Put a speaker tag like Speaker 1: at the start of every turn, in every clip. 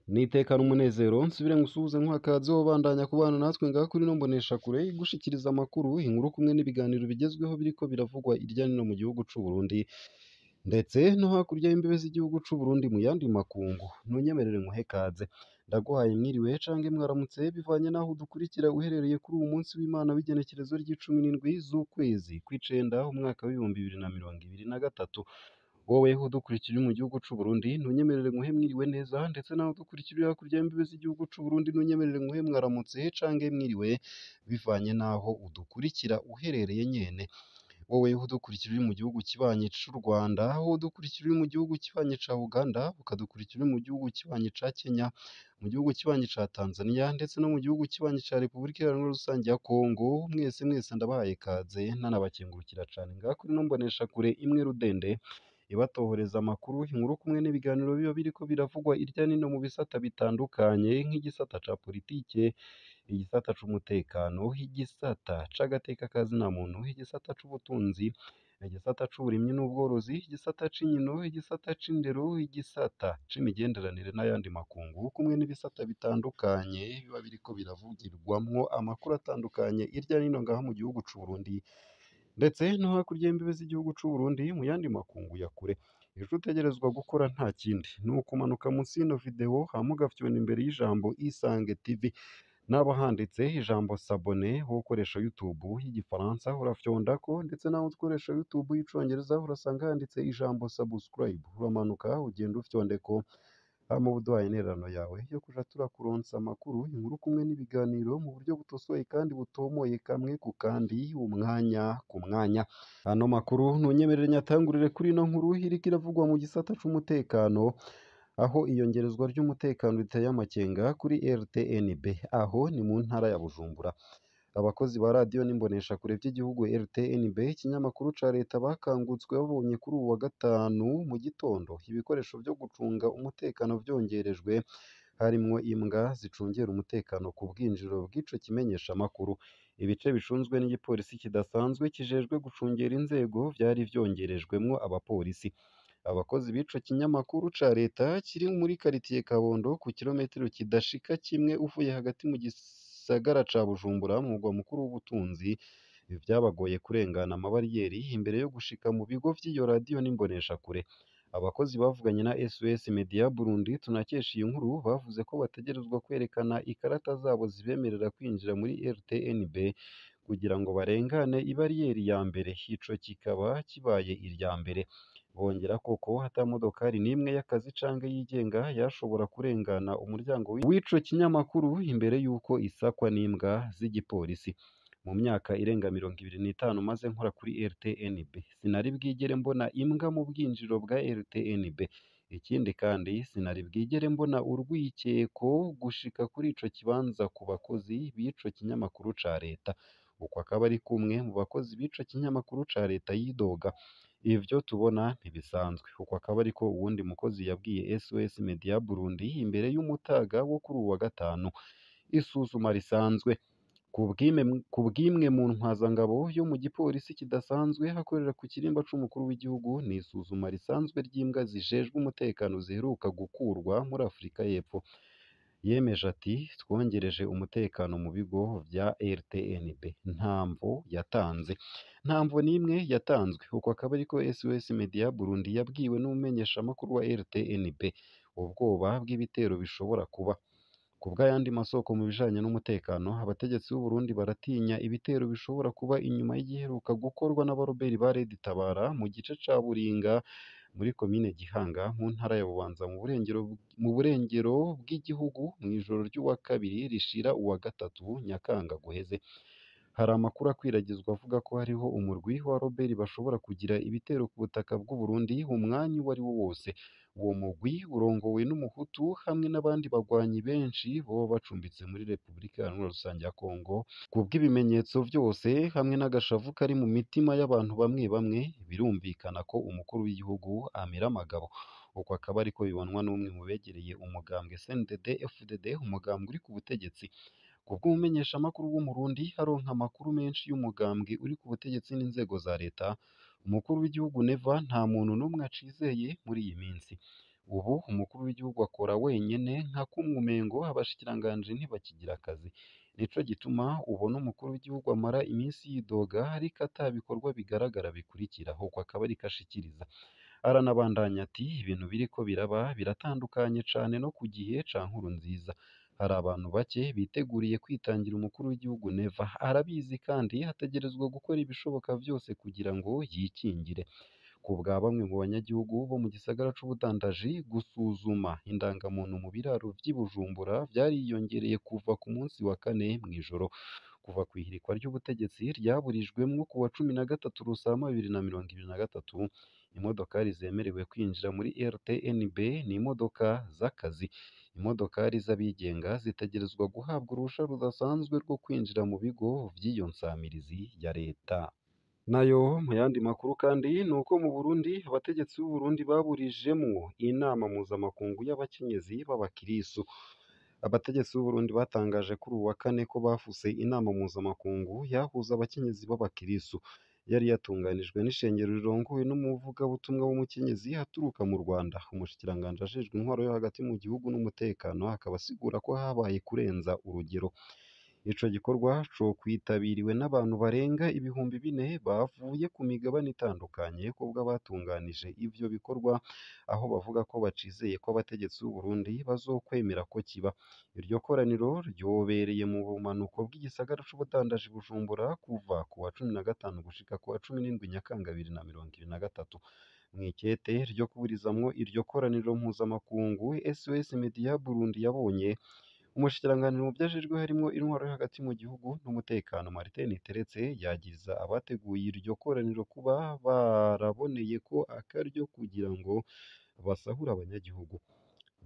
Speaker 1: Nitekane umunezero nsubire ngusuhuze nkuha ikaze wobandanya kubana natwe ngaha kuri ino mboneshakure igushikiriza amakuru, inkuru kumwe n'ibiganiro bigezweho biriko biravugwa irya nino mu gihugu c'u Burundi ndetse no hakurya y'imbibe z'igihugu c'u Burundi mu yandi makungu. Ntunyemerere nkuhe ikaze, ndaguhaye mwiriwe canke mwaramutse bivanye n'aho udukurikira uherereye kuri uwu munsi w'Imana w'igenekerezo ry'icumi n'indwi z'ukwezi kw'icenda umwaka w'2023. Wowe udukurikira uri mu gihugu c'u Burundi ntunyemerere nkuhe mwiriwe neza, ndetse nawe udukurikira uri hakurya y'imbibe z'igihugu c'u Burundi ntunyemerere nkuhe mwaramutse canke mwiriwe bivanye n'aho udukurikira uherereye nyene. Wowe udukurikira uri mu gihugu kibanyi c'u Rwanda, wowe udukurikira uri mu gihugu kibanyi ca Uganda, ukadukurikira uri mu gihugu kibanyi ca Kenya, mu gihugu kibanyi ca Tanzania ndetse no mu gihugu kibanyi ca Repubulika Iharanira Rusange ya Kongo, mwese mwese ndabahaye ikaze nanabakengurukira cane ngaha kuri ino mboneshakure imwe rudende ibatohoreza amakuru, inkuru kumwe n'ibiganiro biba biriko biravugwa irya nino mu bisata bitandukanye nk'igisata ca politike, igisata c'umutekano, igisata c'agateka ka zina muntu, igisata c'ubutunzi, igisata c'uburimyi n'ubworozi, igisata c'inkino, igisata c'indero, igisata c'imigenderanire n'ayandi makungu, kumwe n'ibisata bitandukanye biba biriko biravugirwamwo amakuru atandukanye irya nino ngaha mu gihugu c'u Burundi ndetse no hakurya y'imbibe z'igihugu c'u Burundi mu yandi makungu ya kure. Ico utegerezwa gukora nta kindi ni ukumanuka munsi y'ino video hama ugafyona imbere y'ijambo Isange TV, naba handitse ijambo s'abonner wowe ukoresha YouTube y'igifaransa urafyondako, ndetse nawe ukoresha YouTube y'icongereza urasanga handitse ijambo subscribe, uramanuka ugenda ufyondeko hama uba uduhaye intererano yawe yo kuja turakuronsa amakuru, inkuru kumwe n'ibiganiro mu buryo butosoye kandi butomoye kamwe ku kandi umwanya ku mwanya. Ano makuru ntunyemerere nyatangurire kuri ino nkuru iriko iravugwa mu gisata c'umutekano, aho iyongerezwa ry'umutekano riteye amakenga kuri RTNB, aho ni mu ntara ya Bujumbura. Abakozi ba radiyo n'imboneshakure vy'igihugu RTNB, ikinyamakuru ca leta, bakangutswe babonye kuri uwu wa gatanu mu gitondo ibikoresho vyo gucunga umutekano vyongerejwe, harimwo imbwa zicungera umutekano ku bwinjiriro bw'ico kimenyeshamakuru. Ibice bicunzwe n'igipolisi kidasanzwe kijejwe gucungera inzego vyari vyongerejwemwo abapolisi. Abakozi b'ico kinyamakuru ca leta kiri muri karitiye Kabondo ku kirometero kidashika kimwe uvuye hagati mu gisagara ca Bujumbura, umurwa mukuru w'ubutunzi, vyabagoye kurengana amabariyeri imbere yo gushika mu bigo vy'iyo radiyo n'imboneshakure. Abakozi bavuganye na SOS Media Burundi tunakesha iyi nkuru bavuze ko bategerezwa kwerekana ikarata zabo zibemerera kwinjira muri RTNB kugira ngo barengane ibariyeri ya mbere, ico kikaba kibaye irya mbere. Bongera koko ata modokari n'imwe y'akazi canke yigenga yashobora kurengana umuryango w'ico kinyamakuru imbere y'uko isakwa n'imbwa z'igipolisi. Mu myaka irenga 25 maze nkora kuri RTNB, sinari bwigere mbona imbwa mu bwinjiriro bwa RTNB. Ikindi kandi sinari bwigere mbona urwikeko gushika kuri ico kibanza ku bakozi b'ico kinyamakuru ca leta. Uko akaba ari kumwe mu bakozi b'ico kinyamakuru ca leta yidoga. Ivyo tubona ntibisanzwe. Uko akaba ariko uwundi mukozi yabwiye SOS Media Burundi imbere y'umutaga wo kuri uwu wa gatanu. Isuzuma risanzwe ku bw'imwe mu ntwazangabo yo mu gipolisi kidasanzwe hakorera ku kirimba c'umukuru w'igihugu, ni isuzuma risanzwe ry'imbwa zijejwe umutekano ziheruka gukurwa muri Afurika y'Epfo. Yemeje ati twongereje umutekano mu bigo vya RTNB. Nta mvo yatanze, nta mvo n'imwe yatanzwe. Uko akaba ariko SOS Media Burundi yabwiwe n'umumenyeshamakuru wa RTNB. Ubwoba bw'ibitero bishobora kuba. Ku bw'ayandi masoko mu bijanye n'umutekano, abategetsi b'u Burundi baratinya ibitero bishobora kuba inyuma y'igiheruka gukorwa n'abaroberi ba Red Tabara mu gice ca Buringa muri komine Gihanga mu ntara ya Bubanza mu burengero bw'igihugu mw'ijoro ry'uwa kabiri rishira uwa gatatu Nyakanga guheze. Hari amakuru akwiragizwa avuga ko hariho umurwi wa roberi bashobora kugira ibitero ku butaka bw'u Burundi umwanya uwo ari wo wose. Uwo mugwi urongowe n'umuhutu hamwe n'abandi bagwanyi benshi boba bacumbitse muri Repubulika Iharanira Rusange ya Kongo. Kubw'ibimenyetso vyose hamwe n'agashavu kari mu mitima y'abantu bamwe bamwe, birumvikana ko umukuru w'igihugu amira amagabo. Uko akaba ariko bibonwa n'umwe mu begereye umugambwe CNDD FDD, umugambwe uri ku butegetsi. Kubw'umumenyeshamakuru w'Umurundi aronka amakuru menshi y'umugambwe uri ku butegetsi n'inzego za leta, umukuru w'igihugu Neva nta muntu n'umwe acizeye muri iyi minsi. Ubu umukuru w'igihugu akora wenyene nka kumwe umengo abashikiranganji ntibakigira akazi. Nico gituma ubona umukuru w'igihugu amara iminsi yidoga ariko ata bikorwa bigaragara bikurikira, uko akaba ariko ashikiriza. Aranabandanya ati ibintu biriko biraba biratandukanye cane no ku gihe ca Nkurunziza. Hari abantu bake biteguriye kwitangira umukuru w'igihugu Neva, arabizi kandi ategerezwa gukora ibishoboka vyose kugira ngo yikingire. Ku bwa bamwe mu banyagihugu bo mu gisagara c'ubudandaji, gusuzuma indangamuntu mu biraro vy'i Bujumbura vyariyongereye kuva ku munsi wa kane mw'ijoro. Kuva kw'ihirikwa ry'ubutegetsi ryaburijwemwo ku wa 13 Rusama 2023, imodokari zemerewe kwinjira muri RTNB ni imodoka z'akazi. Imodokari z'abigenga zitegerezwa guhabwa uruhusha rudasanzwe rwo kwinjira mu bigo vy'iyo nsamirizi ya leta. Nayo mu yandi makuru kandi ni uko mu Burundi abategetsi b'u Burundi baburijemwo inama mpuzamakungu y'abakenyezi b'abakirisu. Abategetsi b'u Burundi batangaje kuri uwu wa kane ko bafuse inama mpuzamakungu yahuza abakenyezi b'abakirisu. Yari yatunganijwe n'ishengero rirongowe n'umuvugabutumwa w'umukenyezi aturuka mu Rwanda. Umushikiranganji ajejwe intwaro yo hagati mu gihugu n'umutekano akaba asigura ko habaye kurenza urugero. Ico gikorwa cokwitabiriwe n'abantu barenga 4000 bavuye ku migabane itandukanye kubw'abatunganije ivyo bikorwa, aho bavuga ko bacizeye ko abategetsi b'u Burundi bazokwemera ko kiba. Iryo koraniro ryobereye mu bumanuko bw'igisagara c'ubudandaji Bujumbura kuva ku wa 15 gushika ku wa 17 Nyakanga 2023. Mw'ikete ryo kuburizamwo iryo koraniro mpuzamakungu SOS Media Burundi yabonye, umushikiranganji mu vyo ajejwe harimwo intwaro yo hagati mu gihugu n'umutekano Martin Niteretse yagiriza abateguye iryo koraniro kuba baraboneye ko akaryo kugira ngo basahure abanyagihugu.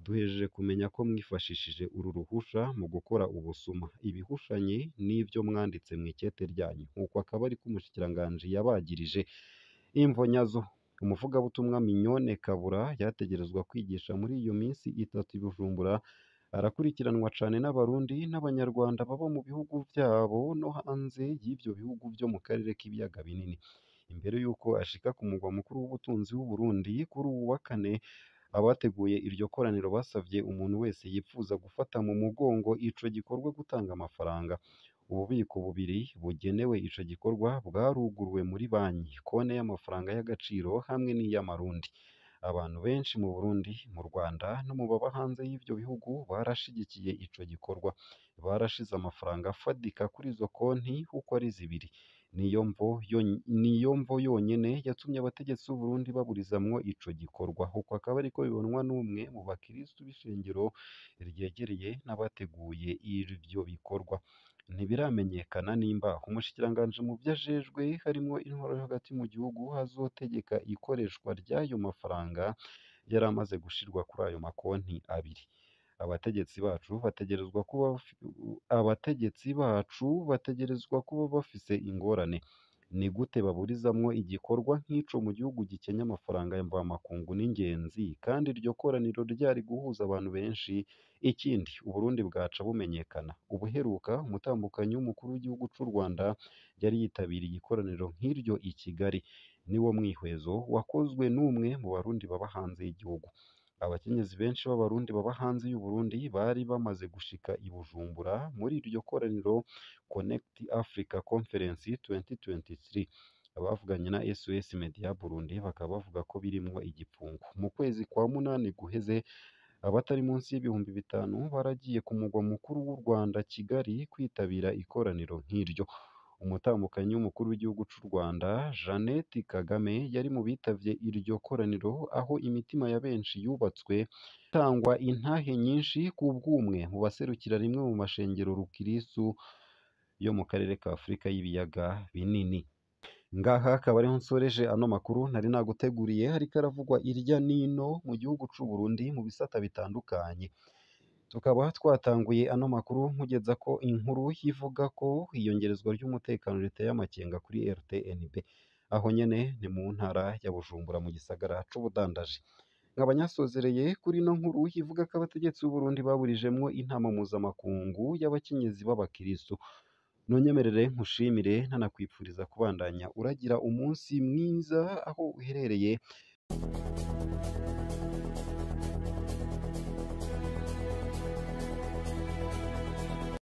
Speaker 1: Duhejeje kumenya ko mwifashishije uru ruhusha mu gukora ubusuma, ibihushanye n'ivyo mwanditse mw'ikete ryanyu, nkuko akaba ariko umushikiranganji yabagirije. Imvo nyazo, umuvugabutumwa Mignone Kabura yategerezwa kwigisha muri iyo minsi itatu i Bujumbura, arakurikiranwa cane n'Abarundi n'Abanyarwanda baba mu bihugu vyabo no hanze y'ivyo bihugu vyo mu karere k'ibiyaga binini. Imbere y'uko ashika ku mugwa mukuru w'ubutunzi w'u Burundi kuri uwu wa kane, abateguye iryo koraniro basavye umuntu wese yipfuza gufata mu mugongo ico gikorwa gutanga amafaranga. Ububiko bubiri bugenewe ico gikorwa bwaruguruwe muri banki, konte y'amafaranga y'agaciro hamwe n'iy'amarundi. Abantu benshi mu Burundi, mu Rwanda no mu baba hanze y'ivyo bihugu barashigikiye ico gikorwa. Barashize amafaranga afadika kuri izo konti uko ari zibiri. Niyo mvo yonyene yatumye abategetsi b'u Burundi baburizamwo ico gikorwa. Uko akaba ariko bibonwa n'umwe mu bakiristu b'ishengero ryegereye n'abateguye ivyo bikorwa. Ntibiramenyekana nimba umushikiranganji mu vyo ajejwe harimwo intwaro yo hagati mu gihugu azotegeka ikoreshwa ry'ayo mafaranga yari amaze gushirwa kuri ayo makonti abiri. Abategetsi bacu bategerezwa kuba bafise ingorane. Ni gute baburizamwo igikorwa nk'ico mu gihugu gikenye amafaranga mvamakungu n'ingenzi, kandi iryo koraniro ryari guhuza abantu benshi? Ikindi, Uburundi bwaca bumenyekana. Ubuheruka umutambukanyi w'umukuru w'igihugu c'u Rwanda yari yitabiriye ikoraniro nk'iryo i Kigali. Niwo mwihwezo wakozwe n'umwe mu Barundi baba hanze y'igihugu. Abakenyezi benshi b'Abarundi baba hanze y'u Burundi bari bamaze gushika i Bujumbura muri iryo koraniro Connect Africa Conference 2023. Abavuganye na SOS Media Burundi bakaba bavuga ko birimwo igipfungu. Mu kwezi kwa munani guheze, abatari munsi y'5000 baragiye ku mugwa mukuru w'u Rwanda Kigali kwitabira ikoraniro nk'iryo. Umutambukanyi w'umukuru w'igihugu c'u Rwanda Jeannette Kagame yari mu bitavye iryo koraniro, aho imitima ya benshi yubatswe hatangwa intahe nyinshi ku bw'umwe mu baserukira rimwe mu mashengero rukirisu yo mu karere ka Afurika y'ibiyaga binini. Ngaha akaba ariho nsoreje ano makuru nari naguteguriye, hariko aravugwa irya nino mu gihugu c'u Burundi mu bisata bitandukanye. Tukaba twatanguye ano makuru nkugeza ko inkuru ivuga ko iyongerezwa ry'umutekano riteye amakenga kuri RTNB. Aho nyene ni mu ntara ya Bujumbura mu gisagara c'ubudandaji. Nkaba nyasozereye kuri ino nkuru ivuga ko abategetsi b'u Burundi baburijemwo inama mpuzamakungu y'abakenyezi b'abakiristu. Nonyemerere nkushimire nanakwipfuriza kubandanya uragira umunsi mwiza aho uherereye.